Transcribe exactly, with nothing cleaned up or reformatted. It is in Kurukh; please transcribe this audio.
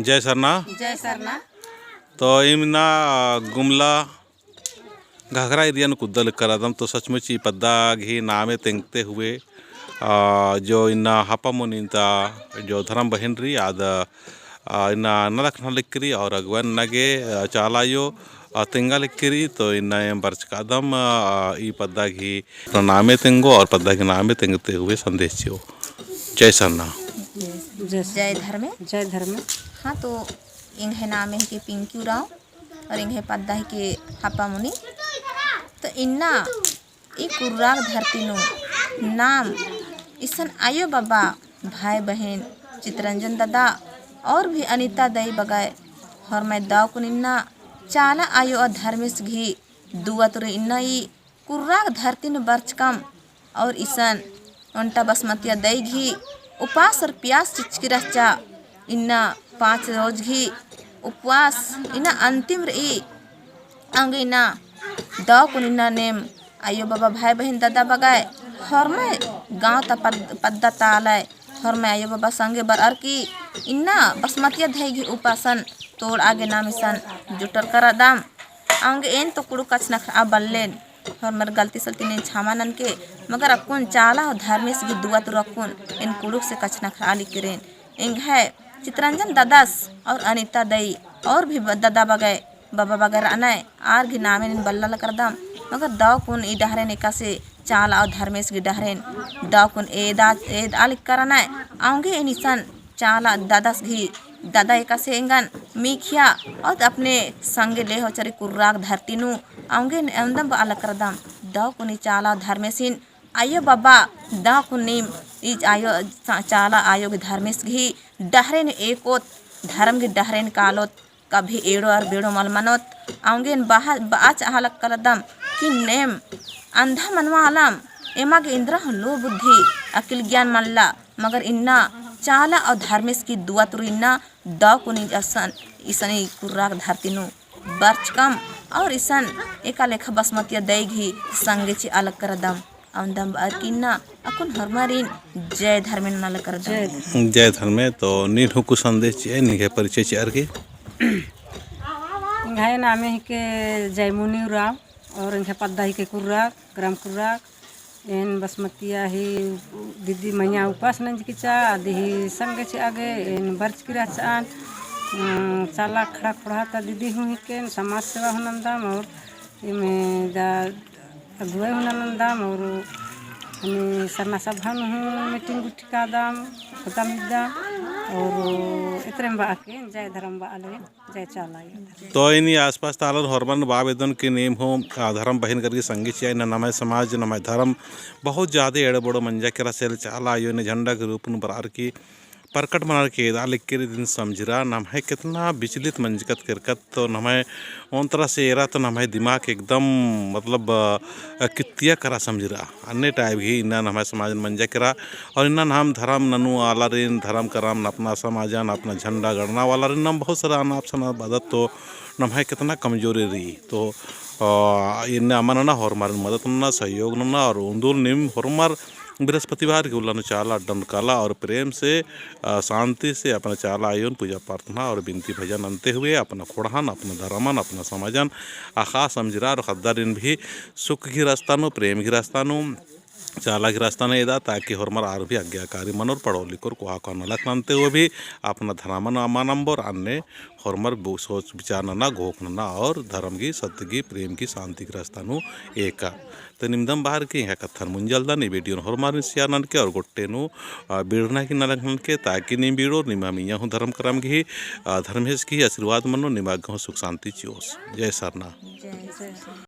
जय सरना। जय सरना। तो इमना गुमला घाघरा area नू कुद्दा लक्करदम, तो सचमुच ई पद्दा गही नामे तेंगते हुए, आ, जो इन्ना हापामुनी ता जो धरम बहिन रई, आद, आ, इन्ना नलख नना लक्करी और अगुवन नगे, आ, चाला आयो, आ, तेंगा लक्करी, तो इन्ना एम बरचकादम, आ, ई पद्दा गही नामे तेंगो और पद्दा गही नामे तेंगते हुए संदेश चिओ। जय सरना। जय जय धर्मे। जय धर्मे। हाँ, तो एंग्है नामे हिके पिंकी उराँव। और एंग्है पद्दा हिके हापामुनी। तो इन्ना ई कुर्राग धरती नू नाम इसन आयो बाबा, भाई बहिन, चितरंजन दादा और भी अनिता दई बगय होरमय दव कुन इन्ना चाला आयो और धर्मेस गही दुआ तुरे इन्ना ई कुर्राग धरती नू बरचकम और इसन ओन्टा बसमतिया दई गही उपास और पियास चिचकी रहचा। इन्ना पाँच रोज गही उपवास इन्ना अंतिम रई। औंगे इन्ना दव कुन इन्ना नेम आयो बाबा, भाई बहिन, दादा बगय होरमय गाँव ता पद-, पद्दा ता आलय होरमय आयो बाबा संगे बरअर की इन्ना बसमतिया दई गही उपासन तोड़आ गे नाम इसन जुटरकरदम। औंगे एन तो कुँड़ुख़ कछनखरआ बल्लेन, होरमर गलती सलती नीन छमा ननके, मगर अक्कुन चाला और धर्मेस गही दुआ तुरे अक्कुन एन कुँड़ुख़ से कछनखरआ लक्करेन। एंग्है चितरंजन दादस और अनिता दई और भी ब-, दादा बगय, बाबा बगय रअनय, आर गही नामे नीन बल्ला लक्करदम, मगर दव कुन ई डहरेन एकासे चाला और धर्मेस गही डहरेन दव कुन एदा, एदआ लक्करनय। औंगे एन इसन चाला दादस गही दादा एकासे एंगन मीखिया और अपने संगे ले होचर ई कुर्राग धरती नू। औंगे एन एवंदम बआ लक्करदम, दव कुन ई चाला धर्मेसिन आयो बाबा, दव कुन नीम ई आयो चा-, चाला आयो गही धर्मेस गही डहरेन एकोत, धरम गही डहरेन कालोत, कभी एड़ो और बेड़ो मल मनोत। औंगे एन बहा-, बआ चाहा लक्करदम कि नेम अंधा मनवा आलम, एमा गे इन्द्रा हूँ लो बुद्धि, अकिल ज्ञान मल्ला, मगर इन्ना चाला और धर्मेस गही दुआ तुरे इन्ना दव कुन इसन, इसन ई कुर्राग धरती नू बरचकम और इसन एका लेखा बसमतिया दई गही संगे चिआ लक्करदम। औंदम बअर की इन्ना अक्कुन होरमारिन जय धर्मे नना लक्करदम। जय धर्मे। तो नीन हूँ कुछ संदेश चिआ, निंग्है परिचय चिअर की। एंग्है नामे हिके जयमुनी उराँव और एंग्है पद्दा हिके कुर्राग, ग्राम कुर्राग। एन बसमतिया ही दीदी मइय्याँ उपास नंजकी चा, अदी ही संगे चिआ गे एन बरचकी रहचन। अम, चाला अखड़ा खोंड़हा ता दीदी हूँ हिकेन, समाज सेवा हूँ नंदम और एमे दा अगुवाई हूँ नंदम और हनी सरना सभा नू हूँ meeting गुट्ठी कादम, होदम इद्दम और एतरेम बआ के जय धर्म बआ ले। जय चाला आयो। तो इन्नी आसपास ता आलर होरमन बआ बेद्दन कि नीम हूँ, आ, धरम बहिन करके संगे चिआ। इन्ना नम्है समाज, नम्है धरम बहुत ज्यादा एड़ो बड़ो मंजा केरा से चाला आयो ने झंडा के रूप नू बरअर की प्रकट मनर की एदआ लक्करी दिम समझरआ। नम्है केतना विचलित मंजकत केरकत, तो नम्है ओन तरह से एरा तो नम्है दिमाग एकदम मतलब, अ, कित्तिया करा समझरआ। अन्ने type ही इन्ना नम्है समाजन मंजा केरा। और इन्ना नाम धरम ननु आलारिन, धरम करम, अपना समाजन, अपना झंडा गड़ना वालारिन नाम बहुत सारा अनाप शनाप बअदत, तो नम्है केतना कमजोरी रई। तो, अ, इन्ना अमा नना होरमारिन मदद नना, सहयोग नना और उन्दुल नीम होरमर बृहस्पतिवार के उल्ला नू चाला अड्डन काला और प्रेम से, अ, शांति से अपना चाला आयोन पूजा प्रार्थना और बिनती भजन नन्ते हुए अपना खोंड़हन, अपना धरमन, अपना समाजन अख़आ समझरआ और ख़द्दारिन भी सुख गही रस्ता नू, प्रेम गही रस्ता नू, चाला गही रस्ता नू एदा, ताकि होरमर आर भी आज्ञाकारी मनोर, पढ़ोर लिखोर, कोहा कोहा नलख नन्ते हुए भी अपना धरमन अमा नम्बोर, अन्ने होरमर बो-, सोच विचार नना, घोख नना और धरम गही, सत्य गही, प्रेम गही, शांति गही रस्ता नू एका। तो निमदम बअर की एंग्है कत्थन मुंजालदन, ई video न होरमारिन share ननके और गोट्टे नू, आ, बिड़ना की नलख ननके, ताकि नीम बिड़ोर, निमा मइय्याँ हूँ धरम करम गही, आ, धर्मेस गही आशीर्वाद मनो, निमा गे हूँ सुख शांति चिओस। जय सरना। जय सरना।